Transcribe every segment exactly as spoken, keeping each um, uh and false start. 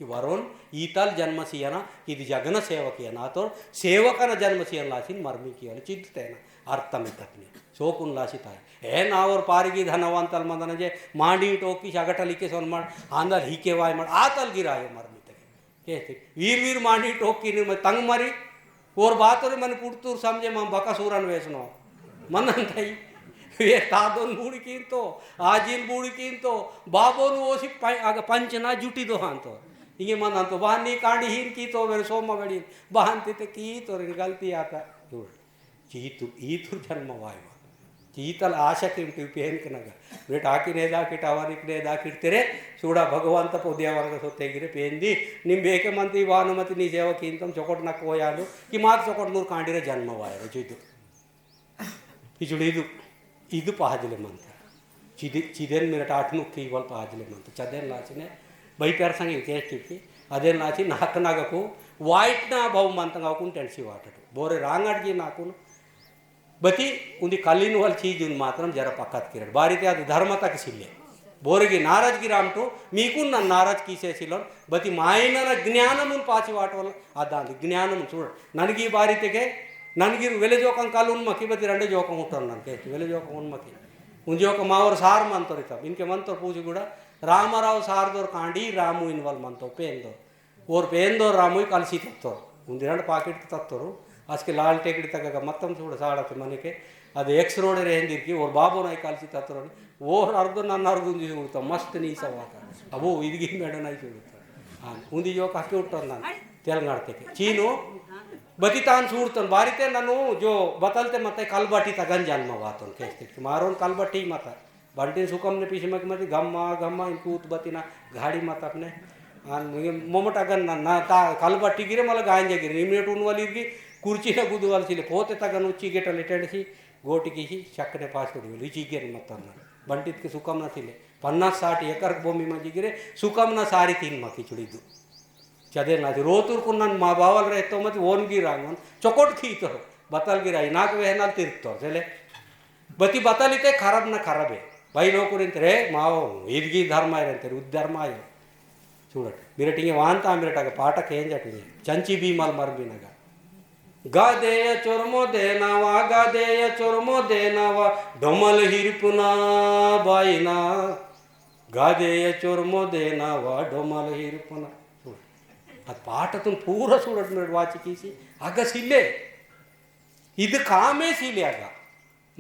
वरोन ईतल जन्म सियना, इद जगन सेवक यना, तो सेवकन जन्म सियन लासिन मर्मी कियल चिंततेना, अर्थम इततनी। सोकुन लासिताय। ए नावर पारिगी धनवंतल मंदन जे, मांडी टोकी शगटल इके सोन मर, आंदल हिके वाय मर, आतल गिरायो मर्मी तके। केस्ते, वीर वीर मांडी टोकी ने मैं तंग मरी, ओर बातोर मन पुरतूर समझे मम बकासूरन वेसनो। मनन तई, वे तादोन बूड़ी कींतो, आजीन बूड़ी कींतो, बाबोन ओसी पं-, अग पंचना जुटी दो हांतो। इंगे मनन तो, बहान नी कांडी हीन कीतो, वेर सोमा वेड़ी, बहान तिते कीतो, रे गलती आता। चूड़। चीतु, ईतु जन्म वायवा। चीतल आशा किंटु पेन कनगा। बेट आकिने दाकिट, अवरिकने दाकिट तेरे, सूड़ा भगवंत पोद्या वर्ग सोते गिरे पेंदी, निम बेके मंती भानुमति नी सेवा किंतम चोकोट न कोयालु, कि मात चोकोट नूर कांडिरे जन्म वायरो चीतु। पिछुड़ी इदु, इदु पहाजले मंता। चिदे-, चिदेन मेरे टाटनु की वल पहाजले मंता। चदेन लाचिने, भाई पैर संगे केस टिपकी, अदेन लाची नाक नागकु, वाइट ना भाव मंता गावकुन टेंसी वाटट। बोरे रांगड़ जी नाकुन, बती उन्दी कलिन वाल चीज उन मात्रम जरा पक्कत किरट। बारी ते अद धर्म तक सिल्ले। बोरगी नाराज गिरामटो, मीकुन न नाराज कीसे सिलोन, बती मायना न ज्ञानमुन पाची वाटवल अदान ज्ञानमुन सूड़। ननगी बारी तेके, ननगी वेले जोकं कल उन मकी, बती रंडे जोकं उठन नन के, वेले जोकं उन मकी। उन जोकं मावर सार मंतोर इतब, इनके मंतोर पूजी गुड़ा, रामाराव सार दोर कांडी, रामू इनवल मंतो, पेन दोर। ओर पेंदो रामुई कलसी तत्तोर। उन्दी रंड पाकेट तत्तोर। असके लाल टेकड़ी तक का मत्तम सूड़ साड़त मनेके। अद एक्स रोड रेंदिर की ओर बाबो नाई कलसी तत्तोर। ओर अर्धो नन्न अर्धो उन्दी सूड़ता। मस्त नी सवाता। अबो इदगी मेड़ नाई सूड़ता। हाँ, उन्दी जो काके उट्टन नन। तेलंगाण तेके। चीनो बती तान सूड़तन। बारी ते ननु जो बतलते मत्ते कलबटी तगन जन्म वातन। केस्ते मारोन कलबटी मता। बंटिन सुकम ने पीछे मत मत गम्मा गम्मा इनको उतबती ना घाड़ी मत अपने। आन मुझे मोमट अगन ना, ना ता कल बट्टी गिरे मला गांजे गिरे। इमने टून वाली की कुर्सी ना गुदवाल सिले। पोते तगन उच्ची गेटल टेंड सी गोटी की सी शक ने पास कर दियो। लिची गिरे मत ना। बंटित के सुकम ना सिले। पन्नास साठ एकर भूमि मजी गिरे सुकम ना सारी तीन मा खिचड़ी दू। चदेर ना रोतुर कुन्नन मा बावल रहे तो मत वोन गिरांगन। चोकोट खी तो बतल गिराई नाक वेहनाल तीर्थ तो चले। बती बतलिते खराब न खराबे। भाई लोकुरिन तेरे माओ इदगी धर्म आय तेरे उद्धर्म आय। चूड़ट। बिरटिंगे वांता बिरटग पाठ केंजटिंगे। चंची बीमाल मर बिनगा। गादेय चोरमो देनावा, गादेय चोरमो देनावा, डोमल हिरपुना बाईना। गादेय चोरमो देनावा, डोमल हिरपुना। चूड़। अद पाठ तुम पूरा चूड़ट मिरट वाची कीसी। अग सिले। इद कामे सिले अगा।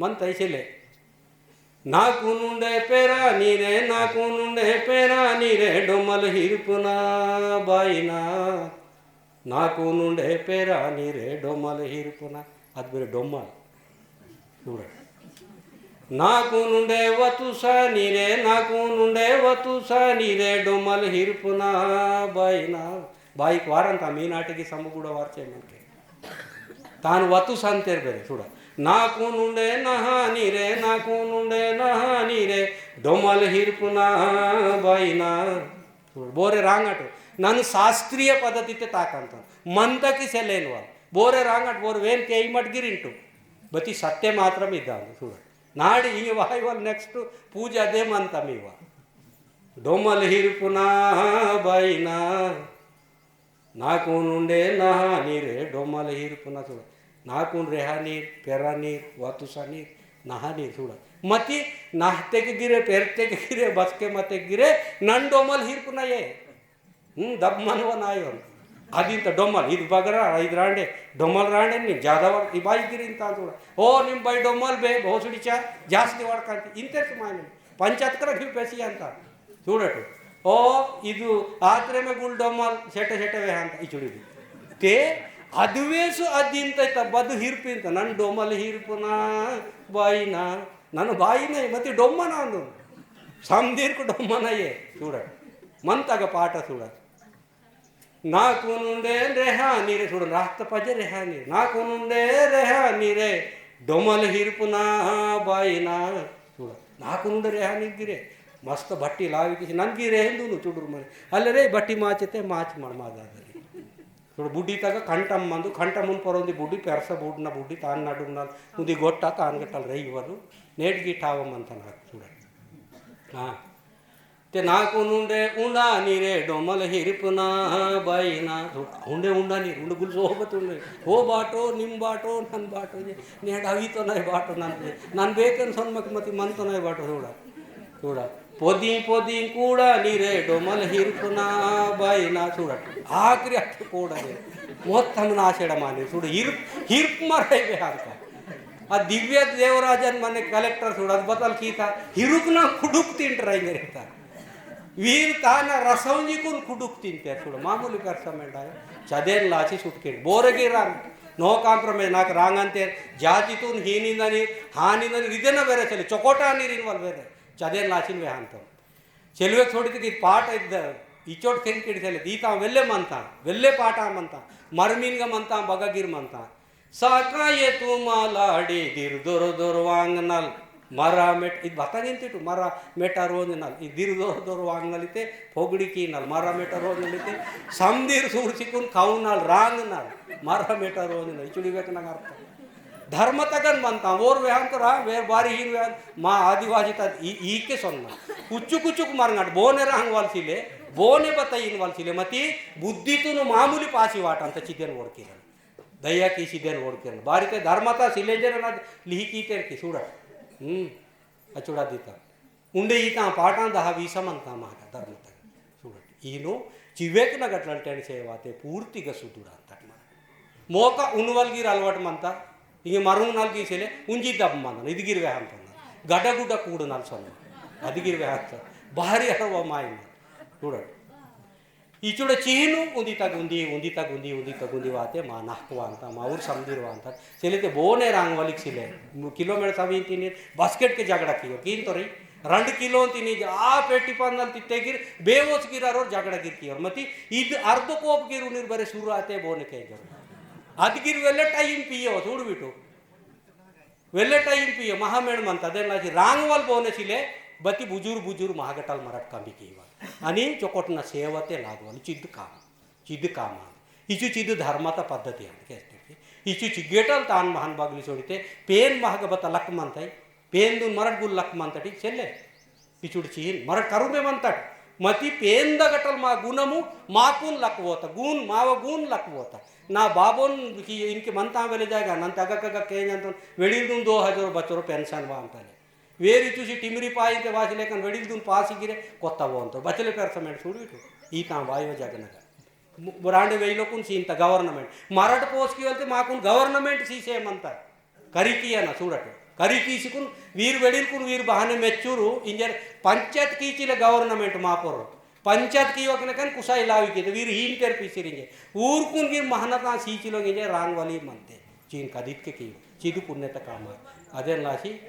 मन तैसेले। नाकुनुंडे पेरानी रे, नाकुनुंडे पेरानी रे, डोमल हिरपुना बाईना। नाकुनुंडे पेरानी रे, डोमल हिरपुना। अद बेरे डोमल। चूड़ा। नाकुनुंडे वतुसानी रे, नाकुनुंडे वतुसानी रे, डोमल हिरपुना बाईना। बाईक वारंता मी नाटकी समगुड़ा वारचे मनके। तान वतु संतेर बेरे, चूड़ा। नाकुनुंडे नहानी रे, नाकुनुंडे नहानी रे, डोमल हिरपुना बाईना। चूड़ा, बोरे रांगट, नन शास्त्रीय पद्धति ते ताकंतन। मंता की सेलेन वाल। बोरे रांगट, बोर वेन के इमट गिरिंटु। बती सत्य मात्रम इद्दांदु, चूड़ा। नाड़ी इंगे वाई वाल next पूजा दे मंता मीवा। डोमल हिरपुना बाईना। नाकुनुंडे नहानी रे, डोमल हिरपुना चूड़ा। नाकुन रेहानी, पेरानी, वातुसानी, नहानी चूड़ा। मती नाहते के गिरे, पेरते के गिरे, बसके मते गिरे, नन डोमल हिरपुना ये। हम्म, दब मनवा नायोन। अदिन तो डोमल, इद बगरा, इद रांडे, डोमल रांडे नी, ज्यादा वर, इबाई गिरिन ता चूड़ा। ओ, निम बाई डोमल बे, भोसड़ी चा, जास्ती वर कांति, इंतेर के मायने। पंचायत करा फिर पैसी अंता। चूड़टु। ओ, इदु आत्रेमे गुल डोमल सेटे सेटे वेहांता इचुड़ी दु। ते अदुवेसु अदिन तै तब्बदु हिरपिंत नन डोमल हिरपुना बाईना। नन बाईना मति डोमना अंदु। समदीर को डोमना ये। चूड़ा। मन तग पाटा चूड़ा। नाकुनुंडे रेहानी रे, चूड़ा, रात पजे रेहानी रे। नाकुनुंडे रेहानी रे, डोमल हिरपुना बाईना। चूड़ा, नाकुनुंडे रेहानी गिरे, मस्त भट्टी लावी किसी नन गिरे हिंदू नु चुडुर मरे। अल्ले रे, भट्टी माचे ते माच मर मा दादा रे। चूड़ा, बुड्डी तक कंटम मंदु, कंटम उन परोंदी बुड्डी, पेरसा बुड्डना बुड्डी, तान नडुम नाल, उंदी गोट्टा, तान गट्टल रही वरु, नेट की ठाव मंथन हक, चूड़ा। हाँ। ते नाकुन उंडे उंडानी रे डोमल हिरपना बाईना। उंडे उंडानी, उंडे गुल सोबत उंडे। हो बाटो, निम बाटो, नन बाटो जे। नेड अवी तो नाई बाटो नन जे। नन बेकन सोन मक मती मन तो नाई बाटो थोड़ा। थोड़ा। पोदी पोदी कूड़ा नी रे डोमल हिरपना बाईना थोड़ा। आखिरी अट कोड़ा जे। मोत्तम नाशेड़ा माने थोड़ा हिरप, हिरप मराई बे हारका। आ दिव्य देवराजन मने कलेक्टर सुड़त बतल कीता, हिरुकना कुडुक तिंट रई मेरे ता। वीर ताना रसौंजी कुन कुडुक तिंते सुड़, मामूली पेरसा मेंडाय। चदेन लाची सुटकेट, बोरे गिरान। No compromise, नाक रांगंतेर, जाति तुन हीनिंदनी, हानिंदनी, रिदेना बेरे चले, चोकोटा नीरिन वल बेरे। चदेन लाचिन वेहांतम। चेलुवे छोड़ी ती पाट इद, इचोट खेन किड़ चले, दीता वेल्ले मनता, वेल्ले पाटा मनता, मरमीन गा मनता, बगा गिर मनता। साका ये तू मालाडी दिर दोर दोर वांगनल, मरा मेट, इद बतागिन तिटू, मरा मेटा रोंजनल, इद दिर दोर दोर वांगनल इते, फोगड़ी कीनल, मरा मेटा रोंजनल इते, समदीर सूर सिकुन खाउनल, रांगनल, मरा मेटा रोंजनल, इचुड़ी वेकना अर्थ। धर्म तगन मनता, वोर वेहंतरा, वेर बारी हीन वेहन, मा आदिवासी ता ई, ई के सोन्ना। कुच्चु कुच्चुक मरंगट, बोने रहंग वाल सिले, बोने बता इन वाल सिले, मती बुद्धि तुनु मामूली पासी वाटन ता चिदेन वोड़ किरन। दया की चिदेन वोड़ किरन। बारी ते धर्म ता सिले जरे ना लिही की तेर की सुड़ा। हम्म, अचुड़ा दीता। उंडे ईता पाटां दहा वीसा मनता महागा धर्म तक। सुड़ट। ईनो चिवेक नगटल टेन सेवा ते पूर्ति ग सुदुड़ा तक मना। मोका उनवल गिर अलवट मनता, इंगे मरुंग नल गी सेले, उंजी दब मनन, इद गिर वेहन तन। गडा गुडा कूड़ नल सोन। अद गिर वेहन तन। बाहरी हरवा माइन। सुड़ट। इचुड़ चीनु उन्दी तग उन्दी, उन्दी तग उन्दी, उन्दी तग उन्दी वाते मा नाक वान्ता, मा उर समदीर वान्ता। सेले ते बोने रांग वालिक सिले। मु-, किलो मेड़ सभी तिनी basket के झगड़ा कियो। किन तो रही, रंड किलो तिनी जा, आ पेटी पांदल तित्ते गिर, बेवोस गिर अरोर झगड़ा गिर कियो। मती इद अर्ध कोप गिर उनिर बरे सुरु आते बोने के जरूर। अद गिर वेले time पियो, सुड़ बिटो। वेले time पियो महामेड़ मनता देन लासी रांगवल बोने सिले बती बुजुर बुजुर महागटल मरट कमी कीवा। अनि चोकोटना सेवते लागवल चिद काम, चिद काम। इचु चिद धर्मता पद्धति आंद केस्ते। इचु चिगेटल तान महान बागली सोड़िते पेन महग बता लक मनताई, पेन दुन मरट गुल लक मनता ठीक सेले। पिचुड़ चीन, मरट करुमे मंतट। मती पेंद गटल मा गुणमु, माकुन लकवोत, गुण, माव गुण लकवोत। ना बाबोन की इनके मनता वेले जायगा, नंत अगक अगक के जानतोन, वेड़िल दुन दो हजार बचरो pension वांतले। वेरी चूसी टिमरी पाई ते वासी लेकन वेड़िल दुन पासी गिरे, कोत्ता वोंतो। बचले पेरसा मेड़ सुड़ बिटो। ई तां वायो जगनगा। मु-, बुरांडे वेइलोकुन सींता government। मरट पोस की वलते माकुन government सीसे मंता। करिकियाना सूडट। करिकीसिकुन वीर वेडिलकुन वीर बहाने मेच्चूरु इंजर पंचायत कीचिले government मापोर। पंचायत कीवकने कन कुसाई लावी कीते वीर हीन तेर पीसिर इंजे। ऊरकुन वीर महनता सीचिलो इंजे रांगवाली मनते। चीन कदित के कीव। चिदु पुण्यत कामा। अदेन लासी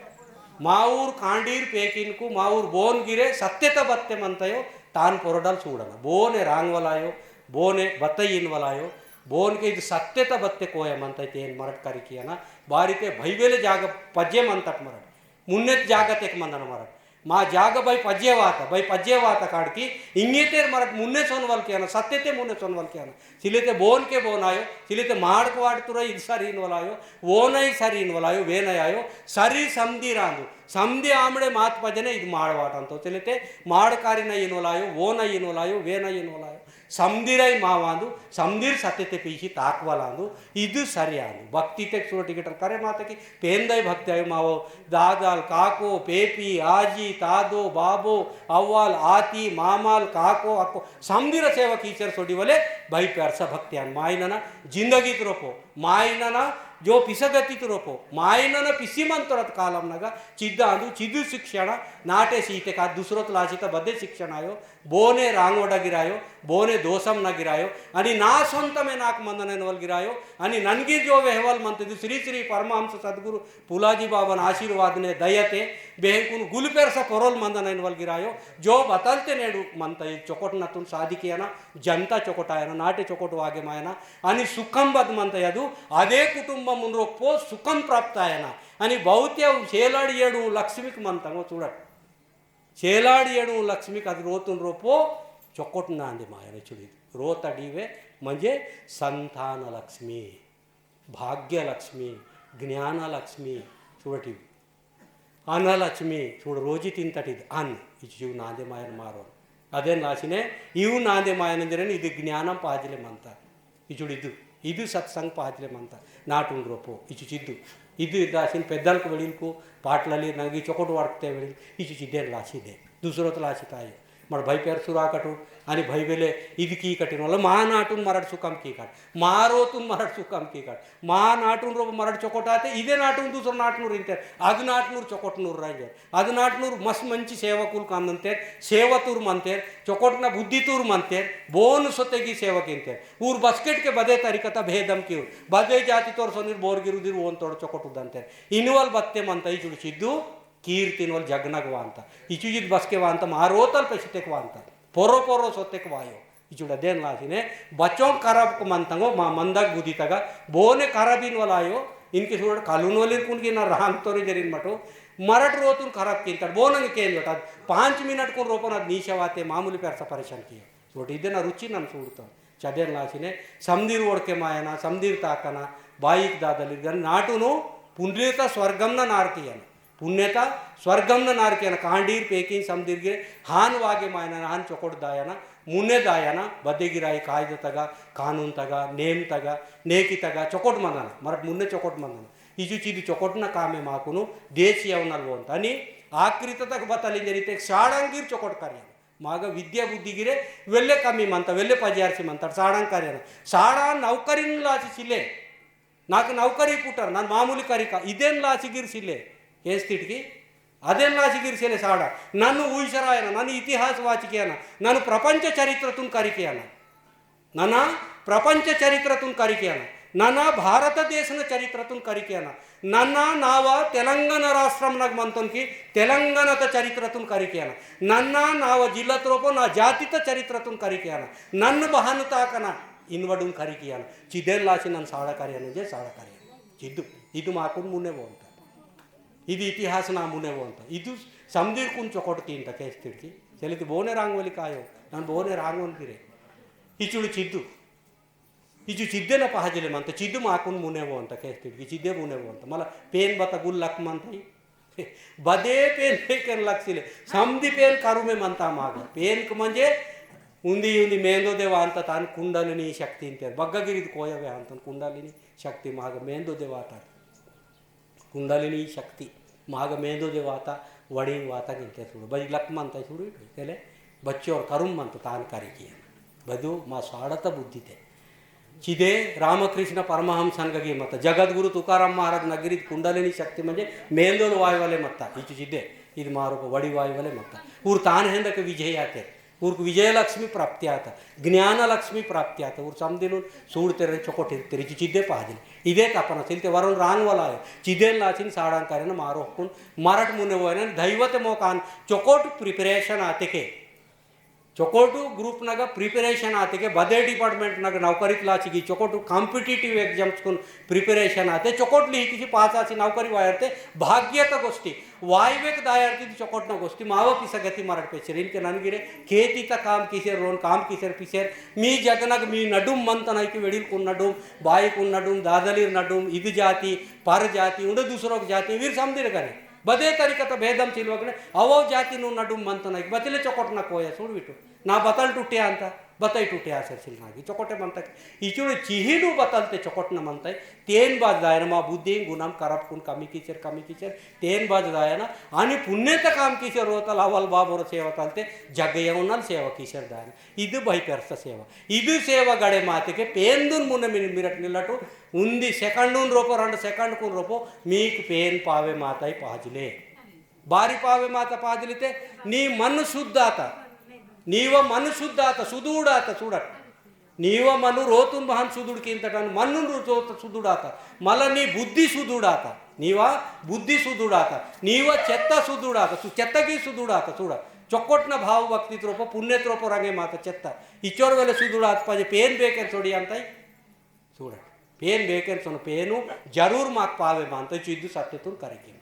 माऊर कांडीर पेकिनकु माऊर बोन गिरे सत्यत बत्ते मनतयो तान पोरडल सूडना। बोने रांगवलायो, बोने बत्तयिन वलायो, बोन के इद सत्यता बत्ते कोया मंता तेन मरट करिकियाना, बारी ते भई वेले जाग पज्जे मंतट मरट, मुन्नेत जाग तेक मंदन मरट। मा जाग भई पज्जे वाता, भई पज्जे वाता काड़की, इंगे तेर मरट मुन्ने सोनवल कियाना, सत्य ते मुन्ने सोनवल कियाना। सिले ते बोन के बोन आयो, सिले ते माड़ को वाड़ तुरा इद सरीन वलायो, वो नहीं सरीन वलायो, वे नहीं आयो, सरी समदी रांदु, समदी आमड़े मात पजने इद माड़ वाटन तो, सिले ते माड़ कारी नहीं इनवलायो, वो नहीं इनवलायो, वे नहीं इनवलायो। समदिराई मावांदु, समदिर सत्यते पीसी ताकवालांदु, इदु सरियांदु। भक्ति तेक सुरटी गटर करे माता की पेंदाई भक्ति आयो मावो, दादाल, काको, पेपी, आजी, तादो, बाबो, अव्वाल, आती, मामाल, काको, अक्को, समदिर सेवा कीचर सोडी वले, भाई प्यारसा भक्ति आन। माइनना जिंदगी तुरोपो, माइनना जो पिसगति तुरोपो, माइनना पिसी मंतरत कालम नगा, चिद्दांदु, चिदु शिक्षण, नाटे सीते का दुसरोत लाचित बदे शिक्षण आयो, बोने रांगोडा गिरायो, बोने दोसम न गिरायो, अनि ना सोंतमे नाक मंदनैन वल गिरायो, अनि ननगी जो वेहवल मंतदु श्री श्री परमहंस सद्गुरु पुलाजी बाबन आशीर्वादने दयते, बेहंकुन गुलपेरसा पोरोल मंदनैन वल गिरायो, जो बतलते नेडु मंत चोकोट नतुन साधिकियना, जनता चोकोट आयना, नाटे चोकोट वागे मायना, अनि सुखम बद मंत यदु, अदे कुटुंबम उन रोपो सुखम प्राप्त आयना, अनि बहुत्या सेलाड येडु लक्ष्मीक मंतंगो चूडट। चेलाड़ येणु लक्ष्मी कद रोतुन रोपो चोकोट नांदे मायने चुड़ी। रोत अडीवे म्हणजे संतान लक्ष्मी, भाग्य लक्ष्मी, ज्ञान लक्ष्मी, चुड़टी अन लक्ष्मी, चुड़ रोजी तीन तटीद अन, इचु नांदे मायने मारो। अदेन लासिने इवु नांदे मायनंजरन इदु ज्ञानम पाजले मंता। इचुड़ इदु, इदु सत्संग पाजले मंता। नाटुन रोपो, इचु चिद्दु। इदु इदासिन पेद्दलकु वेड़िलकु, पाटलाली नंगी चोकोट वाड़कते वेड़िल, इचु चिद्देन लासिदे। दूसरोत लासितायो। मर भाई पेर सुरा कटु, अनि भाई बेले इदु की कटिन वाला, मा नाटुन मरड़ सुकम की कट। मा रोतुन मरड़ सुकम की कट। मा नाटुन रोपो मरड़ चोकोट आते, इदे नाटुन दूसरो नाटुन रिंते। अदु नाटुन चोकोट नूर रंगे। अदनाटनूर मस मंची सेवकुल कांदंतेर, सेवतूर मंतेर, चोकोटना बुद्धितूर मंतेर, बोन सोतेगी सेवकिंतेर। ऊर बस्केट के बदे तरीकता भेदम कियूर। बदे जाति तोर सोनीर बोरगिर उदिर ओन तोड़ चोकोट उदंतेर। इनवल बत्ते मंता इचुड़ चिद्दु, कीर्तिनवल जगनग वांता। इचुजित बस्के वांता, मा रोतल पेसितेक वांता। पोरो पोरो सोतेक वायो। इचुड़ा देन लासिने बच्चों करब को मंतंगो मा मंदक बुद्धि तगा बोने करबिन वाला आयो। इनके सुरट कालून वाली कुन की ना राम तोरे जरिन मटो मरट रोतुन करब किंतर बोनंग केन बेटा पाँच मिनट कुन रोपन अद नीचे वाते मामूली पैसा परेशान किया। सोटी देना रुचि नन सूड़ता चदेन लासिने समदीर ओड़के मायना समदीर ताकना बाईक दादली गन नाटुनु पुंडलीता स्वर्गम ना नारकियना पुण्यता स्वर्गम न नारकेन कांडीर पेकिन समदीर गिरे हान वागे मायना हान चोकोट दायना मुन्ने दायना बदे गिराई कायदे तगा कानून तगा नेम तगा नेकी तगा चोकोट मंदना मरट मुन्ने चोकोट मंदना इजु चिदु चोकोट न कामे माकुनु देश यवनल वोन तनी आकृत तक बतलिंजरी ते साड़ंगीर चोकोट करियना मागा विद्या बुद्धि गिरे वेल्ले कमी मंता वेल्ले पजियारसी मंता साड़ंग करियना साड़ा नौकरी लासी सिले नाक नौकरी पुटर, नन मामूली करिका, इदेन लासिगिर सिले, केस तिटकी, अदेन लासिगिर सिले साड़ा, नन उइसरायना, नन इतिहास वाचिकेना, नन प्रपंच चरित्रतुन करिकेना, नन प्रपंच चरित्रतुन करिकेना, नन भारत देशन चरित्रतुन करिकेना, नन नावा तेलंगाना राष्ट्रम नग मंतन की तेलंगाना त चरित्रतुन करिकेना, नन नावा जिल्ला त्रोपो ना जाति त चरित्रतुन करिकेना, नन बहान ताकना, इनवडुन करिकियान चिदेन लासी नन साड़ा करियान जे साड़ा करियान चिद्दु इदु माकुन मुने बोंता इदु इतिहास ना मुने बोंता इदु समदीर कुन चोकोट कींता केस तिड़की चलित बोने रांगोली कायो नन बोने रांगोन किरे इचुड़ चिद्दु इचु चिद्दे न पहजले मंता चिद्दु माकुन मुने बोंता केस तिड़की चिद्दे मुने बोंता मला पेन बता गुल लक मंता बदे पेन पेकन लक्सिले समदी पेन करुमे मंता माग पेन क मंजे उंदी उंदी मेंदो देवा अंत तान कुंडलिनी शक्ति इंतेर बग्गगिरी कोयवे अंतन कुंडलिनी शक्ति माग मेंदो देवा तात कुंडलिनी शक्ति माग मेंदो देवा ता वड़ी वाता गिनते सुड़ो बड़ी लक मंता सुड़ो तेले बच्चोर करुम मंत तान करी किया बदु मा साड़त बुद्धि ते चिदे रामकृष्ण परमहंस सनगगी मत जगद्गुरु तुकाराम महाराज नगरी कुंडलिनी शक्ति म्हणजे मेंदोल वायवले मत इचु चिदे इद मारो वड़ी वायवले मत ऊर तान हेंदक विजय आते ऊर विजयलक्ष्मी प्राप्ति आता ज्ञानलक्ष्मी प्राप्ति आता ऊर समदिनु सूड़तेर चोकोटिर तेरे इचु चिदे पाजिल इदे तपन सिलते वरुण रांग वाला है चिदे लाचिन साड़ांग करेन मारो हक्कुन मरट मुने वोयन दैवते मोकान चोकोट प्रिपरेशन आते के चोकोटु ग्रुप नग प्रिपरेशन आते के बदे डिपार्टमेंट नग नौकरी लाचिगी चोकोटु कॉम्पिटिटिव एग्जाम्स कुन प्रिपरेशन आते चोकोट लिही किसी पास आसी नौकरी वायरते भाग्यत गोष्टी वायवेक दायरती चोकोट न गोष्टी माव पिसा गति मरट पेचर इनके ननगिरे खेती त काम किसेर रोन काम किसेर पिसेर मी जगनग मी नडुम मंतन है कि वेडिल कुन नडुम बाई कुन नडुम दादलीर नडुम इद जाति पर जाति उंडे दूसरोक जाति वीर समदिर गने बदे तरीका तो भेदम चिलवगने अवो जाति नु नडुम मंतन है बचले चोकोट न कोया सुड़ बिटु ना बतल टूटे अंता बतई टूटे आसर सिल नागी चोकोटे मंता इचुड़ चिहिनु बतलते चोकोट न मंता तेन बाज दायना मा बुद्धि गुणम करप कुन कमी कीचर कमी कीचर तेन बाज दायना अनि पुण्यत काम कीचर रोतल अवल बाबोर सेवा तलते जग यवनल सेवा कीचर दायना इद भाई पेरसा सेवा इद सेवा गड़े माते के पेंदुन मुन मिरट निलटु उंदी सेकंडुन रोपो रंड सेकंड कुन रोपो मीक पेन पावे माताई पाजले बारी पावे माता पाजलिते नी मन शुद्धाता नीव मन शुद्धाता सुदूड़ाता सुड़ट नीव मनु रोतुन बहन सुदूड़ किंतटन मनुन रोत सुदूड़ाता मला नी बुद्धि सुदूड़ाता नीवा बुद्धि सुदूड़ाता नीव चेत्ता सुदूड़ाता सु चेत्तगी सुदूड़ाता सुड़ा चोकोटना भाव भक्ति त्रोप पुण्य त्रोप रंगे माता चेत्ता इचोर वेले सुदूड़ात पाजे पेन बेकेन सोड़ी अंताई सूडट पेन बेकेन सोन पेनु जरूर माक पावे मानतो चुइदु सत्यतुन करिकिन।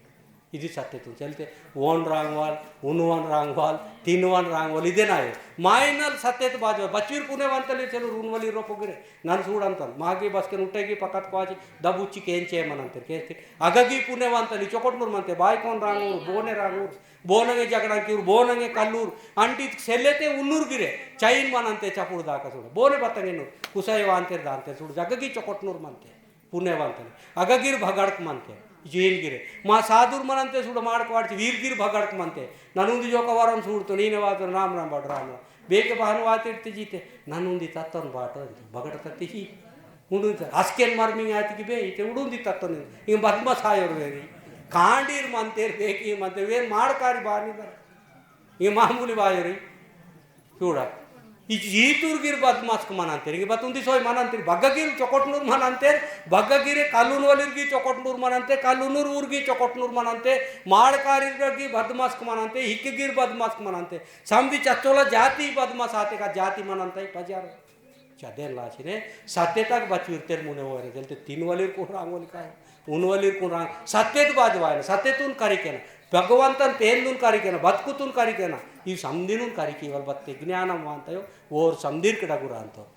इदी सत्यतुन चलते ओन रांगवाल, उनवन रांगवाल, तीनवन रांगवाल, इदे नायो। माइनल सत्यत बाजो, बच्चीर पुनेवंतली चलो रूनवली रोपो गिरे। नन सूडंतन, मागे बसके उठेगी पकत क्वाची, दबुच्ची केंचे मनंते, केंचे। अगगी पुनेवंतली चोकोटनूर मनते, बाई कोन रांगूर, बोने रांगूर, बोनंगे जगड़ांकीर, बोनंगे कल्लूर, अंटी सेल्लेते उन्नूर गिरे, चैन मनंते चपुड़ दाका सूड। बोने बतंगे नूर, कुसाई वांतेर दांतेर सूड, जगगी चोकोटनूर मनते। पुनेवंतन। अगगिर भगड़क मनते, जीन गिरे। मा साधुर मनंते सुड़ माड़क वाड़च वीर गिर भगड़क मनते। ननुंदी जोका वरन सूड़तो, नीने वातो राम राम बड़ राम राम। बेके बहन वाते इत्ते जीते, ननुंदी तत्तन बाटो, भगड़ तत्ती ही। उड़ुंदी तत्त-, अस्केन मरमिंग आयत की बे, इते उड़ुंदी तत्तन। इंग बदमाश आयोर वेरी। कांडीर मनते, बेके मनते, वेन माड़कारी बानी बर। ये मामूली बायोरी। चूड़ा। इच-, ईतुर गिर बदमास्क मनंतेर। इंगे बतुंदी सोय मनंतेर। बग्गगिर चोकोटनूर मनंतेर। बग्गगिरे कालून वलिर गी चोकोटनूर मनंते। कालूनूर ऊर गी चोकोटनूर मनंते। माड़कारिर गी बदमास्क मनंते। हिक गिर बदमास्क मनंते। समदी चच्चोला जाति बदमास आते का जाति मनंते पजार। चदेन लाचिने सत्यताक बचवीरतेर मुने वोरे जलते तीन वलीर कुन रांग वली काय, उन वलीर कुन रांग, सत्यत बाजवायना, सत्यतुन करिकेना, भगवंतन पेनदुन करिकेना, बतकुतुन करिकेना, ई समदिनुन करिकी वल बत्ते ज्ञानम वांतयो, वोर समदिर के डगुरांतो।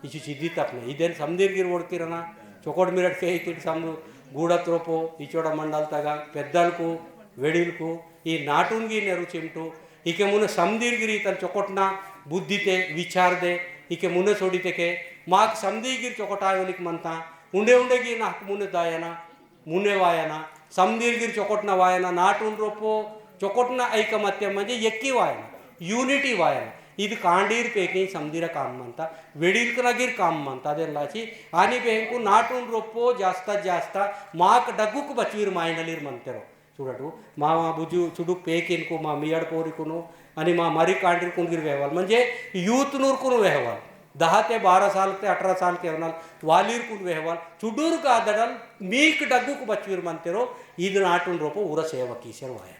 इचि चिद्दी तपने, इदेन समदिर गिर वोड़किरना, चोकोट मिरट के इतिट समदु, गूड़त रोपो, इचोड़ा मंडल तगा, पेद्दल को, वेडिल को, ई नाटुन गी नेरु चिमटु, इके मुने समदीर गिरी तन चोकोटना बुद्धि ते विचार दे, इके मुने सोडी ते के, माक समदी गिर चोकोटा आयोलिक मनता, उंडे उंडे गी नाक मुने दायना, मुने वायना, समदीर गिर चोकोटना वायना, नाटुन रोपो, चोकोटना ऐकमत्य म्हणजे यक्की वायना, unity वायना। इद कांडीर पेकिन समदीर काम मनता, वेडील कना गिर काम मनता, देन लाची, आनी बेंकु नाटुन रोपो, जास्ता जास्ता, माक डगुक बचवीर मायनलीर मनतेरो। चूड़टू, मा, मा बुजु चुडुक पेकिन को, मा मियाड़ पोरी कुनो, अनि मा मरी कांडीर कुन गिर वेहवाल। म्हणजे youth नूर कुन वेहवाल। दहा ते बारा साल ते अठारह साल के होनाल वालीर कुन वेहवाल। चुडुर का दडल मीक डगुक बचवीर मनतेरो, ईद नाटुन रोपो उरा सेवा कीसेर वाया।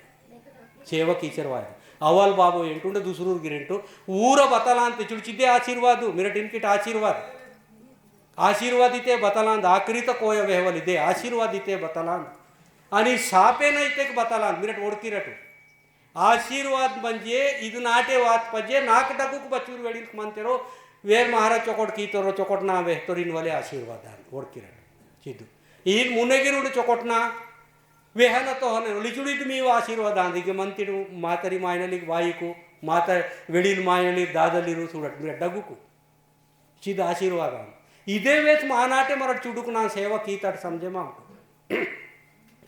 सेवा कीसेर वाया। अवल बाबो एंटुंडे दुसरूर गिरेंटु, ऊरा बतलान ते चुड़ चिद्दे आशीर्वादु, मिरटिन किट आशीर्वाद। आशीर्वाद इते बतलांद, आखिरी तक कोया वेहवल इदे, आशीर्वाद इते बतलांद। आणि सापे न इतेक बतलांद, मिरट ओळखी रटू। आशीर्वाद म्हणजे इद नाटे वात पजे, नाक डगुक बचूर वेडिल मंतेरो, वेर महाराज चोकोट कीतोरो, चोकोट ना वेहतोरिन वले आशीर्वाद आंद, ओळखी रटू। चिद्दू। इन मुनेगिरुड चोकोट ना, वेहन तो हने, लिचुड़ीद मीव आशीर्वाद आंद, इगे मंतिडू मातरी मायनलिक वाईकू, माता वेडिल मायनलिक दादलिरू सुडट, मिरट डगुकू। चिद आशीर्वाद आम। इदे वेच महानाटे मरट चुडुक ना सेवा कीतट समझे माम।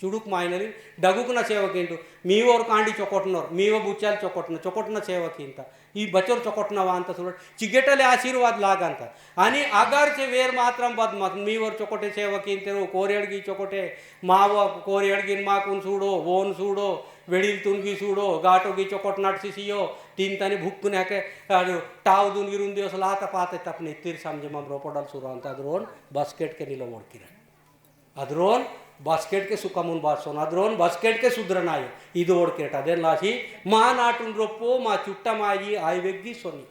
चुडुक मायनली डगुक ना सेवा कींटु। मीवोर कांडी चोकोटनोर, मीव बुच्चाल चोकोटन, चोकोटन सेवा कींता। ई बचोर चोकोटन वांता सुरट, चिगेटले आशीर्वाद लागंता। आणि अगर से वेर मात्रम बदमत, मीवोर चोकोटे सेवा कींतेरो, कोरेड़ गी चोकोटे, माव कोरेड़ गिन माकुन सूडो, वोन सूडो, वेड़िल तुन गी सूडो, गाटो गी चोकोट नट सिसियो, तीन तनी भुक्कुन हके, अरे, टाव दुन गिरुन दियो सलात पाते तपने तीर समझे मम रोपडल सुरान ता अद्रोन बस्केट के नीलो मोड़ किरण। अद्रोन बस्केट के सुकमुन बासोन, अद्रोन बस्केट के सुधरनायो, इदो ओड़ केटा देन लासी, मा नाटुन रोपो, मा चुट्टा माई, आई वेग्गी सोनी।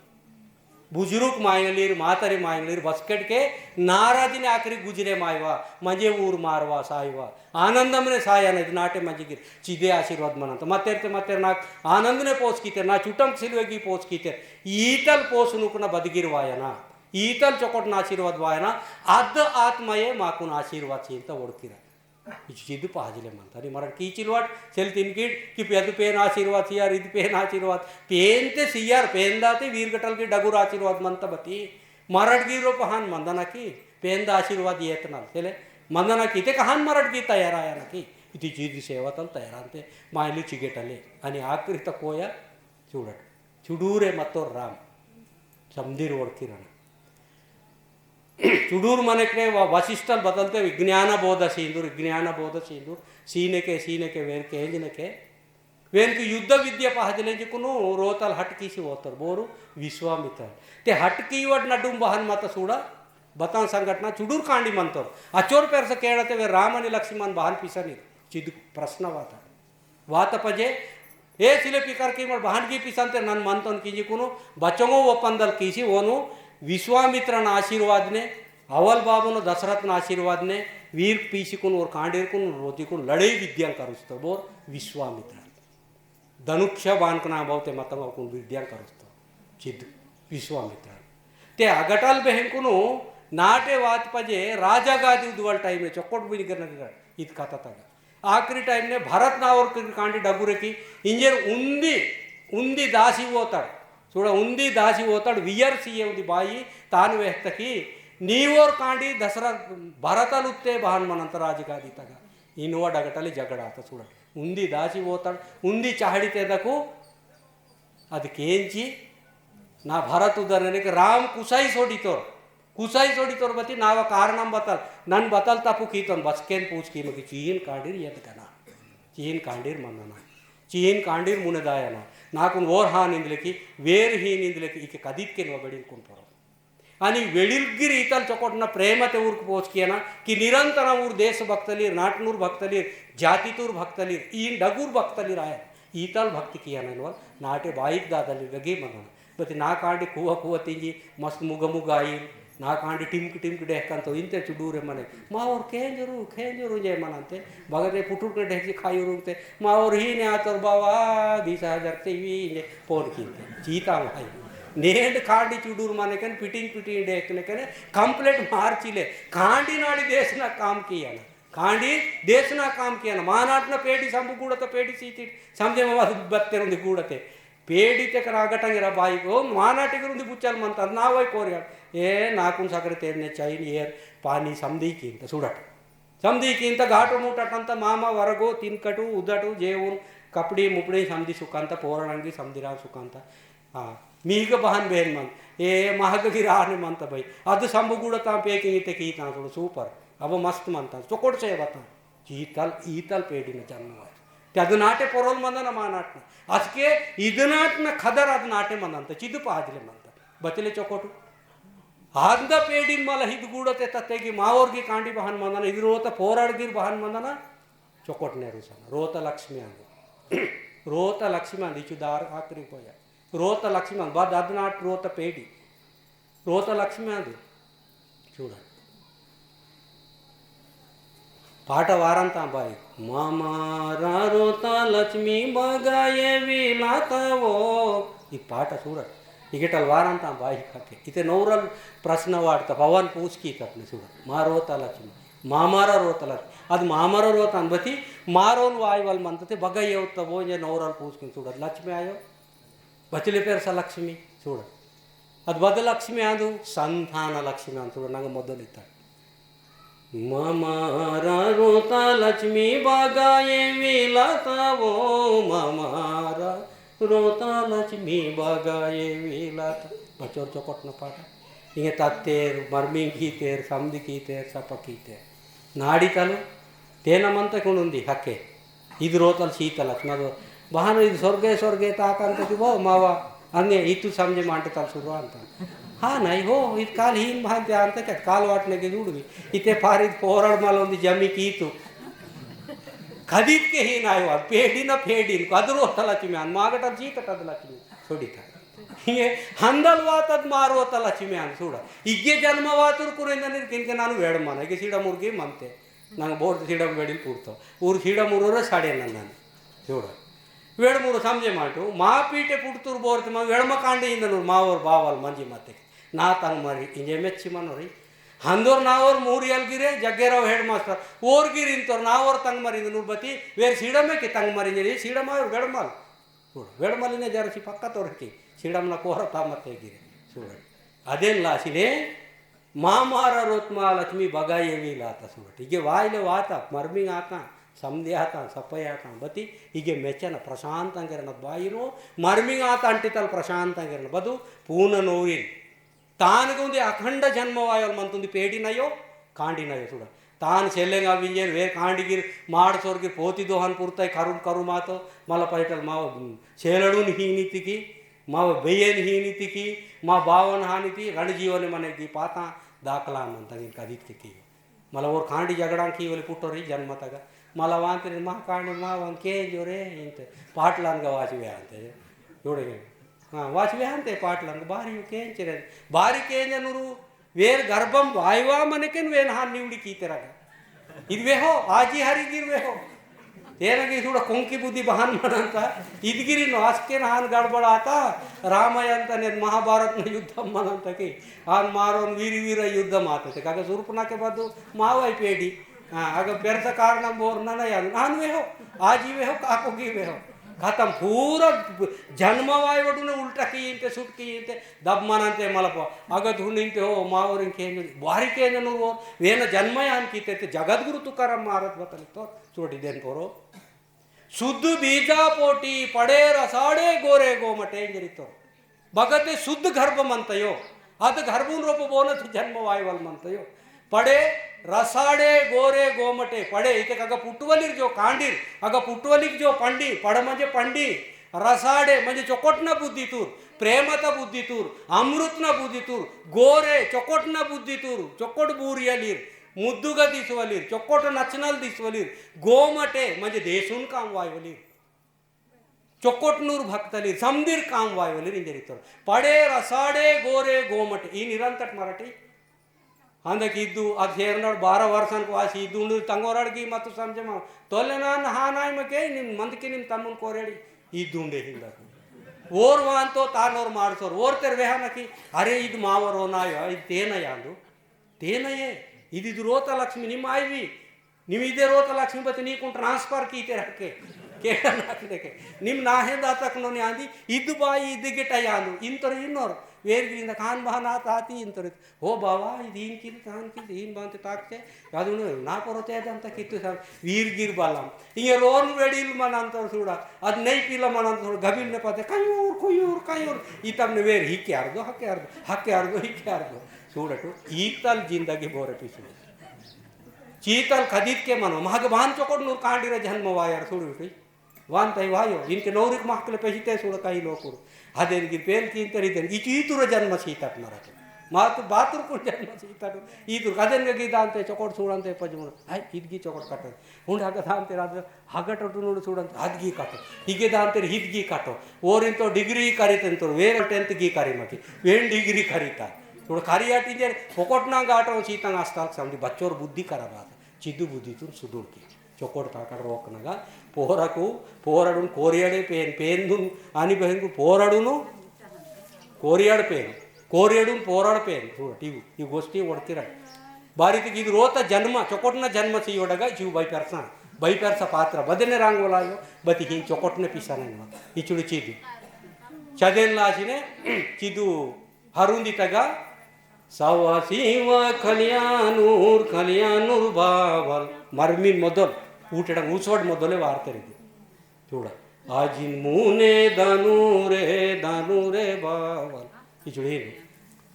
बुजुर्ग मायनलीर, मातारी मायनलीर, बस्केट के नाराज ने आखिरी गुजरे मायवा, मजे ऊर मारवा सायवा। आनंदम ने साया ने नाटे मजे गिर, चिदे आशीर्वाद मनंत। मतेर ते मतेर नाक आनंद ने पोस कीतेर, ना चुटम सिलवेगी पोस कीतेर। ईतल पोस नुकना बदगिर वायना, ईतल चोकोट ना आशीर्वाद वायना, अद आत्मये माकुन आशीर्वाद चींता ओड़किरा। इचु चिद्दु पहाजिले मंता। अनि मरट कीचिल वाट, सेल तिनकिट, कि पेद पेन आशीर्वाद सियार, इद पेन आशीर्वाद। पेन ते सियार, पेन दाते वीर गटल की डगुर आशीर्वाद मंता बती। मरट गिरो पहान मंदना की, पेन दा आशीर्वाद येतनाल। सेले, मंदना की, ते कहान मरट की तयार आया ना की। इति चिद्दु सेवा तल तयार अंते, मायली चिगेटले। अनि आखिरी तक कोया, चूड़ट। चुडूरे मत्तोर राम। समदीर ओड़किरण। चुडूर मनकने व-, वशिष्ठल बदलते विज्ञान बोध सींदुर, विज्ञान बोध सींदुर, सीने के, सीने के वेर के, इंजने के, वेन की युद्ध विद्या पहजले जिकुनु रोतल हटकी सी वोतर, बोरू विश्वामित्र। ते हटकी वड नडुम बहन मत सूड़ा, बतान संघटना चुडूर कांडी मंतोर। अचोर पेरस केड़ते वे राम अनि लक्ष्मण बहन पिसनी, चिद प्रश्न वाता। वात पजे, ए सिले पिकर की मर बहन की पिसंते नन मंतोन किंजी कुनु, बचोंगो वो पंदल कीसी वोनु, विश्वामित्रन आशीर्वाद ने, अवल बाबुन दशरथन आशीर्वाद ने, वीर पीसीकुन ओर कांडीरकुन रोतीकुन लड़े विद्यां करुस्तर बोर विश्वामित्र। धनुक्ष बानकना बहुते मतंग अवकुन विद्यां करुस्तर। चिद विश्वामित्र। ते अगटल बेहंकुनु नाटे वात पजे राजा गादी उद्वल टाइम में चोकोट भी निगर नगर इत कथा तगा। आखिरी टाइम ने भरत नावर की कांडी डगुरे की इंजेर उन्दी, उन्दी दासी वोतड़। सूड़ा उन्दी दासी वोतड़ वियर सीए उन्दी बाई तान वेहतकी नीवोर कांडी दसरा भरतल उत्ते बहन मनंत राजगादी तगा। इनवा डगटली झगड़ा आता सूड़ा। उन्दी दासी वोतड़, उन्दी चाहड़ी तेदकु अद केंची ना भरत उदरने के राम कुसाई सोडितोर, कुसाई सोडितोर बती नावा कारणम बतल, नन बतल तपु कीतोन बसकेन पूछ की मकी चीन कांडीर यद कना, चीन कांडीर मनना, चीन कांडीर मुने दायना, नाकुन वोर हान इंदले की, वेर हीन इंदले की, इके कदीत के नवा बेडिल कुन परो। अनि वेडिल गिर इतल चोकोटना प्रेम ते उर्क पोच कियना, कि निरंतरम उर देश भक्तलीर, नाटनूर भक्तलीर, जातितूर भक्तलीर, ईन डगुर भक्तलीर आय। ईतल भक्ति कियना इनवल, नाटे बाईक दादलीर गगे मनना। बति ना कांडी कुवा कुवा तिंजी, मस्त मुग मुग आईर, ना कांडी टिमक टिमक डेहकन तो इनते चुडूरे मने। मा और खेंजरू, खेंजरू जे मनंते, बगते पुटुक ने डेहकी खायुरुंगते, मा और ही ने आतोर बावा, बीस हजार ते ही ने फोन कीते। चीता भाई। नेंड कांडी चुडूर मने कन, पिटिंग पिटिंग डेहकने कने, complete मार चिले। कांडी नाड़ी देश ना काम किया ना। कांडी देश ना काम किया ना। मानाट ना पेड़ी संबु गूड़ा तो पेड़ी सीती, समझे मा बत्तेर उंदी गूड़ा ते। पेड़ी ते करा गटंगे रा बाई को, मानाटी करुंदी बुच्चल मनता, ना वही कोरिया। ए, नाकुन सकरे तेरने चाहिए, ये पानी समझी की, तो सुड़ट। समदी किंता गाटो मुटटंता मामा वरगो तिनकटु उदटु जेवुन कपड़ी मुपड़ी समदी सुकांता पोरणंगी समदीरान सुकांता। हाँ, मीग बहन बहन मन, ए महग गिराने मंता भाई। अद संबुगुड़ता packing इते कीता सुड़ो super। अब मस्त मंता, चोकोट से बता। चीतल, ईतल पेड़ी न जन्म वाय। ते अद नाटे पोरोल मंदन मा नाटन। असके इद नाटन खदर अद नाटे मंदन, ते चिद पाजले मंता। बचले चोकोटु। आंदा पेड़िन मला हिद गूड़ते तत्तेगी मावोरगी कांडी बहन मंदना, इद रोता पोराड़गिर बहन मंदना, चोकोट नेरुसना। रोता लक्ष्मी आंदु। रोता लक्ष्मी आंदु, इचु दार आखिरी पोया। रोता लक्ष्मी आंदु, बाद अदनाट रोता पेड़ी। रोता लक्ष्मी आंदु। चूड़ा। पाटा वारंता बाई, मामारा रोता लक्ष्मी बगाये विलाता वो। ई पाटा सूरत। इगेटल वारंता बाई खाके। इते नौरल प्रश्न वाटता, पवन पूछ की तपने सूरत। मा रोता लक्ष्मी, मामारा रोता लक्ष्मी। अद मामारा रोता अनबती, मारोन वाईवल मंतते बगाये उत्ता वो जे नौरल पूछ की सूरत। लक्ष्मी आयो, बचले पेरसा लक्ष्मी, सूरत। अद बद लक्ष्मी आंदु, संतान लक्ष्मी आंदु, सूरत नंग मोदल इत्ता। ममारा रोता लक्ष्मी बागाये विलाता वो, ममारा रोता लक्ष्मी बागाये विलाता। बचोर चोकोट न पाटा। इंगे तत्तेर, मर्मिंग कीतेर, समदी कीतेर, सपा कीतेर। नाड़ी तलु, तेना मंता कुणुंदी हके। इद रोतल शीतल अच्च मदो। बहानो इद स्वर्गे, स्वर्गे ताकंत कि बो मावा। अंगे इतु समझे मांटे तल सुरु अंत। हाँ, नहीं हो, इद काल हीन भांते अंत क्या? काल वाटने के जुड़ भी। इते पार इद पोरड़ मल उंदी जमी की तू। कदीत के हीन आयो, पेड़ी ना पेड़ी, कद रोतल अच्च में, मागटल चीकटल अच्च में। सोड़ी था। ये हंदल वातद मारो तल अच्च में आन सुड़ा। इगे जन्म वातुर कुरेंदनिर किनके नानु वेड़ मन, इगे सीड़ा मुर्गी मनते। नंग बोर सीड़ा वेड़िल पुड़तो। ऊर सीड़ा मुरोरे साड़े नंदन। चूड़ा। वेड़ मुरो समझे माटू। मा पीटे पुड़तुर बोर ते मा वेड़ मा कांडे इंदनुर मा ओर बावल मंजी मते। ना तंग मरी इंजे मेच्ची मनोरी। हंदोर ना ओर मूर यल गिरे जग्गेराव हेडमास्टर। ओर गिर इंतोर ना ओर तंग मरी इंदनुर बती। वेर सीड़ा में की तंग मरी इंजे सीड़ा मा ओर वेड़ मल। चूड़ा। वेड़ मल इने जरा सी पक्का तोर की। सीड़ा मना कोहरा ता मते गिरे। चूड़ा। अदेन लासिले मामारा रोतमा लक्ष्मी बगाये विलाता सुरट। इगे वाइले वाता, मर्मिंग आता, समदी आता, सपय आता, बती इगे मेचना प्रशांतंगेरना बाईरो, मर्मिंग आता अंटितल प्रशांतंगेरना बदु पूर्ण नोरिन। तान गुंदी अखंड जन्म वायल मंतुंदी पेड़ी नयो, कांडी नयो सुड़ा। तान सेलेंगा विंजेर वे कांडी गिर माड़ सोर गिर पोती दोहन पुरताई करुम करुम आतो, मला पैटल माव सेलडुन ही नीति की, माव बेयन ही नीति की, मा बावन हानि ती, रण जीवन मने गी पाता दाखला मंता गिन कदीत के की। मला ओर कांडी जगड़ां की वले पुट्टोरी जन्म तगा। मला वांतरी मा कांडी मा वां के जो रे इंत पाटलान गा वाची वे आंते। जोड़े गए। हाँ, वाची वे आंते पाटलान गा बारी के चरे। बारी के जनुरु वेर गर्भम वायवा मनकेन वेन हान निवड़ी की तेरा गा। इद वेहो, आजी हरी गिर वेहो। तेरा की थोड़ा कोंकी बुद्धि बहान मनंता, इद गिरी नो आस्के ना हान गड़बड़ आता, रामायण तने महाभारत न युद्धम मनंता की, आन मारोन वीर वीर युद्धम आता ते, काका सुरपना के बाद मावाई पेड़ी, हाँ, अगर पेरसा कारणम बोर ना ना यार, आन वेहो, आजी वेहो, काको की वेहो। खत्म, पूरा जन्म वाय वडुने उल्टा की इंते, सुट की इंते, दब मनंते मलप अगत हुनिंते हो मावरिन केंजन बारी केंजन वो वेन जन्मयान कीते ते जगत गुरु तुकाराम महाराज बतल तो चोटी देन पोरो। शुद्ध बीजा पोटी पड़े रसाड़े गोरे गोमटे इंजरी तो। बगते शुद्ध गर्भ मंतयो। अद गर्भुन रोप बोनत जन्म वायवल मंतयो। पड़े रसाड़े गोरे गोमटे पड़े इते अग पुटवलिर जो कांडीर अग पुटवलिक जो पंडी पड़ मंजे पंडी। रसाड़े मंजे चोकोटना बुद्धितूर, प्रेमता बुद्धितूर, अमृतना बुद्धितूर, गोरे चोकोटना बुद्धितूर, चोकोट बूरियलीर, मुद्दुगा दिसवलीर, चोकोट नचनल दिसवलीर, गोमटे मंजे देशुन काम वायवलीर। चोकोटनूर भक्तलीर, समदीर काम वायवलीर इंजरीतोर। पड़े रसाड़े गोरे गोमटे, ई निरंतर मराठी। अंदक इद्दु, अद सेरनाड बारह वर्षान को आसी इद्दु उंडु तंगोराड की मत्तु समझे मा। तोले ना नहा नाय मके, निम मंद की निम तमुन कोरेडी, इद्दु उंडे हिंदक। ओर वान तो तानोर मारसोर, ओर तेर वेहा नकी, अरे इद मावरो नायो, इद तेन यांदु। तेन ये, इद इद रोता लक्ष्मी निम आईवी। निम इदे रोता लक्ष्मी बत नीकुन transfer की तेर हके। केड़ा नाक देखे। निम नाहे दातक नोनी आंदी, इद बाई इद गिटा यांदु। इंतर इन्नोर, वेर गिरिंद खान बहान आता आती इंतर हो बाबा, इद इन किल, तान किल, इन बांते ताकते, यादुन ना परोते दंता कित्तु सार, वीर गिर बालम। इंगे रोन वेडिल मन अंतर सूड़ा, अद नहीं पीला मन अंतर सूड़ा, गबिल ने पाते, कयूर, कुयूर, कयूर, इतम ने वेर ही क्यार दो, हक्यार दो, हक्यार दो, ही क्यार दो। सूड़ा टू, ईतल जिंदगी बोरे पिछले। चीतल खदीद के मनो, महग बान चोकोट नूर कांडी रे जन्म वायर सूड़ी उठी। वान तई वायो, इनके नौरिक महकले पेहिते सुड़ काई लोकुर। हदेन गिर पेन की इंतरी देन, इचु इतुर जन्म सीतट नरक। मातु बातुर कुन जन्म सीतट। इतुर कदेन गी दांते चोकोट सुड़ंते पजमुन। हाय, इदगी चोकोट कटन। हुंड हग दांते राज, हगट टुनुड़ सुड़ंते, हदगी कटो। इगे दांते हिदगी कटो। ओरिन तो degree करितन तो, वेर tenth गी करी मकी। वेन degree करिता। थोड़ा करिया टीचर, फोकट ना गाटो सीतंग अस्ताल समझी, बच्चोर बुद्धि खराब आता। चिदु बुद्धि तुन सुदुर की। चोकोट ताकड़ रोकनगा, पोरकु, पोरडुन कोरियड़े पेन, पेनदुन आनी बहेंगु पोरडुनु कोरियड़ पेन, कोरियड़ुन पोरड़ पेन। चूड़, टीवु, ई गोष्ठी ओड़किरा। बारी ती गिद रोता जन्म, चोकोटना जन्म सीयोड़गा, जीव बाई पेरसा, बाई पेरसा पात्र, बदने रांगोलायो, बति ही चोकोटने पिसाने नमा। इचुड़ चिदु। चदेन लासिने, चिदु हरुंदी तगा, सवा सीवा खलियानूर, खलियानूर बावल। मरमिन मोदल, ऊटड़ा ऊसवड मोदले वार्तेर इदु। चूड़ा, आजिन मूने दानूरे, दानूरे बावल। इचुड़े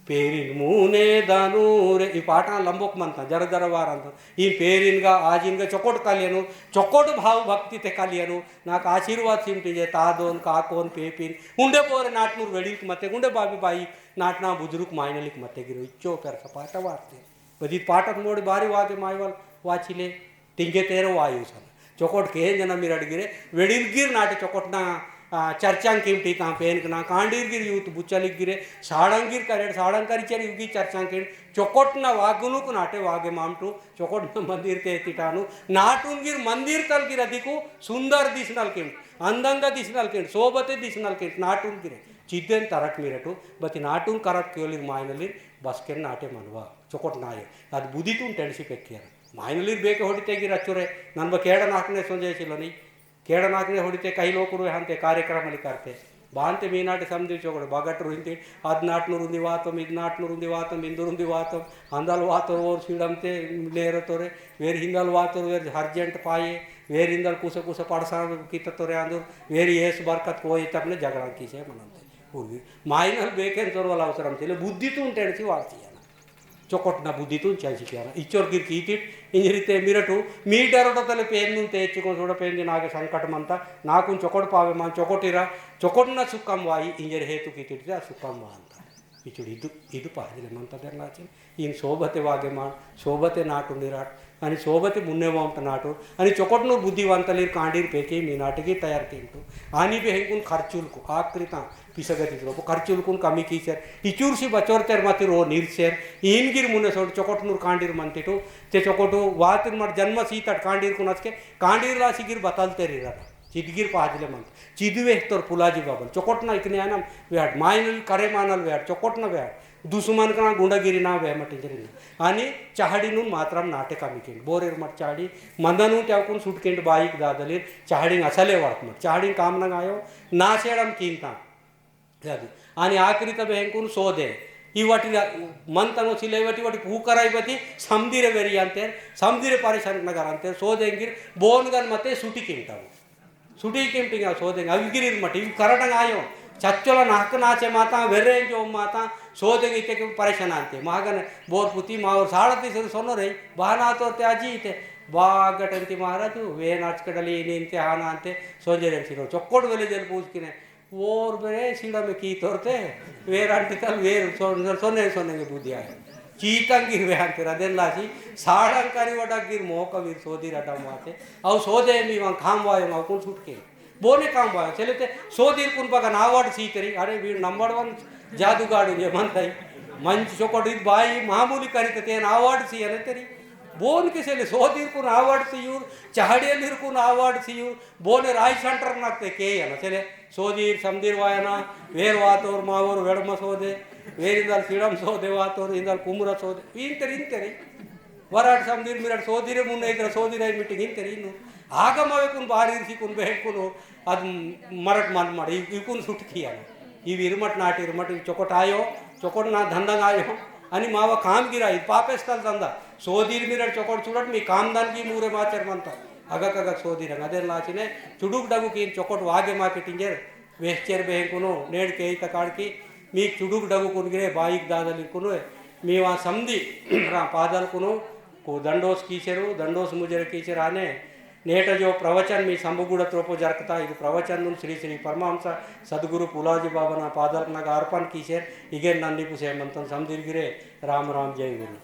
पेरिन मूने दानूरे, ई पाटा लंबोक मनता, जरा जरा वारंता। ई पेरिन गा, आजिन गा चोकोट कालियनु, चोकोट भाव भक्ति ते कालियनु, नाक आशीर्वाद सिमटिजे, तादोन, काकोन, पेपिन, उंडे पोरे नाटनूर वेड़िल मते, उंडे बाबी बाई, नाटना बुजुर्ग मायनलिक मते गिरो इच्चो पेरसा पाटा वार्ते। बदी पाटत मोड़ी बारी वागे मायवल वाचिले, तिंगे तेरो वायु सन। चोकोट के जना मिरड़ गिरे, वेड़िल गिर नाटे चोकोटना, आ, चर्चांग किमटी तां पेन कना, कांडीर गिर यूत बुच्चलिक गिरे, साड़ंग गिर करेड़, साड़ंग करिचर युगी चर्चांग किम, चोकोटना वागुनुक नाटे वागे मामटू, चोकोटना मंदिर ते तिटानु, नाटुन गिर मंदिर तल गिर अधिकु सुंदर दिसनल किम, अंदंग दिसनल किम, सोबते दिसनल किम, नाटुन गिरे। चिद्देन तरट मिरटु, बति नाटुन करट केवलिर मायनलिर बसकेन नाटे मनवा, चोकोट नाये। अद बुदितुन टेंडसी पेक्कियर। मायनलिर बेके होड़िते गिर अच्चुरे, नन ब केड़ा नाकने सोंजे सिलोनी। केड़ा नाकने होड़िते कई लोकुरु हंते कार्यक्रम लि करते। बांते मी नाटे समझे चोकोट बगट रुंती, अद नाटनु रुंदी वातम, इद नाटनु रुंदी वातम, इंदु रुंदी वातम, अंदल वातोर ओर सीड़मते नेर तोरे, वेर हिंदल वातोर वेर हर्जेंट पाये, वेर हिंदल कुस कुस पड़सा कित तोरे आंदुर, वेर येस बरकत कोई तबने झगड़ा कीसे मनंते। पूर्वी माइनल बेकेन तोर वाला अवसरम तेले बुद्धि तुन टेंडसी वारसी है ना। चोकोट ना बुद्धि तुन चैसी किया ना। इच्चोर गिर की इतिट, इंजरी ते मिरटू, मी डरोटो तले पेन नुन ते चिकोन सोड़ा पेन दिन आगे संकट मनता, नाकुन चोकोट पावे मान चोकोट इरा, चोकोट ना सुकम वाई, इंजरी हेतु की इतिट ते सुकम वानता। इचुड़ इदु, इदु पहजले मंता देर नाचिन। इन सोबते वागे मान, सोबते नाटु निराट, अनि सोबते मुन्ने वामट नाटु, अनि चोकोटनूर बुद्धिवंतलीर कांडीर पेके मी नाटकी तयार केंटु। आनी बे हेंकुन खर्चुलकु, आकृता पिसगति लोपो खर्चुलकुन कमी कीसेर। इचुरसी बचोर तेर मति रो निर्सेर, इन गिर मुन्ने सोड चोकोटनूर कांडीर मंतिटु, ते चोकोटु वातिन मर जन्म सीतट कांडीर कुन असके, कांडीर लासी गिर बतल तेरी रना। चिदगिर पाजले मंत। चिदवे तोर पुलाजी बाबल। चोकोटना इकने आनम वेहट। माइनल करे मानल वेहट। चोकोटना वेहट। दुश्मन कना गुंडागिरी ना वेह मटिंजरी ना। आनी चाहड़ी नुन मात्रम नाटे कमी केंड। बोरेर मट चाहड़ी मंदनु त्यावकुन सुट केंड बाईक दादलीर चाहड़ी असले वड़क मट। चाहड़ी काम नंग आयो। नाशेड़म कीनता। यादु। आनी आखिरी तबे हेंकुन सोदे। इवटी रा-, मन तंगो सिले इवटी, इवटी पूकराई बती, समदीरे वेरी अंतेर, समदीरे परेशान नगर अंतेर, सोदे इंगिर, बोन गन मते सुटी किमटा। सुटी किमटिंग आ सोदे, अविगिरी मटी, इव करटंग आयो। चच्चोला नाक नाचे माता, वेरे जो माता, सोदे इते के परेशान अंते। महागन बोर पुती मावर साड़ती सर सोनो रे, बहाना तो ते आजी इते, बागटंती महाराजु, वे नाचकडली इनी इंते हाना अंते, सोंजरे सिरो, चोक्कोट वेले जल पूछ किने, वोर बेरे सीड़ा में की तोरते, वेर अंटी तल वेर सोन-, सोने, सोने के बुद्धि आए। चीतंग की वे अंटी रदेन लासी, साड़ंग करी वडा गिर मोह का वीर सोदी रडा माते। अव सोदे मी वंग खाम वायो, अव कुन छुटके। बोने काम वायो, चले ते सोदीर कुन बगन award सी करी, अरे वीर number one जादूगार जे मनताई। मंच चोकट इत बाई, मामूली करी ते तेन award सी अने तेरी। बोन के चले सोदीर कुन award सी यूर, चाहड़ियल हीर कुन award सी यूर, बोने राय center नकते के अना, चले सोदीर समदीर वायना, वेर वातोर मावोर वेड़म सोदे, वेर इंदल सिड़म सोदे वातोर, इंदल कुमरा सोदे, इंतेर, इंतेर। वराट समदीर मिराट सोदीरे मुन्ने इधर सोदीर आई meeting इंतेर इन्नु। आगम अवे कुन बारीर सी कुन बहन कुन, अद मरट मन मर, इ-, इकुन सुट किया ना। इव इरमट नाट इरमट, इव चोकोट आयो, चोकोट ना धंधा आयो। अनि मावा काम गिरा, इव पापेस्तल धंधा। सोदीर मिराट चोकोट चुड़ट मी काम दान की मूरे माचर मनता। अगक अगक सोदीर, अदेन लाचिने, चुडुक डगु कीन चोकोट वागे माके टिंजेर, वेहचेर बेहें कुनो, नेड़ के ही तकाड़ की, मी चुडुक डगु कुन गिरे, बाईक दादल कुनो, मी वां समदी, रां पादल कुनो, को दंडोस कीचेरु, दंडोस मुजरे कीचेर आने, नेट जो प्रवचन मी संबुगुड़ त्रोपो जरकता, इदु प्रवचन नुन श्री श्री परमहंस सद्गुरु पुलाजी बाबा ना पादल नग अर्पण कीचेर, इगे नंदी पुसे मंतन समदीर गिरे, राम राम जय गुरु।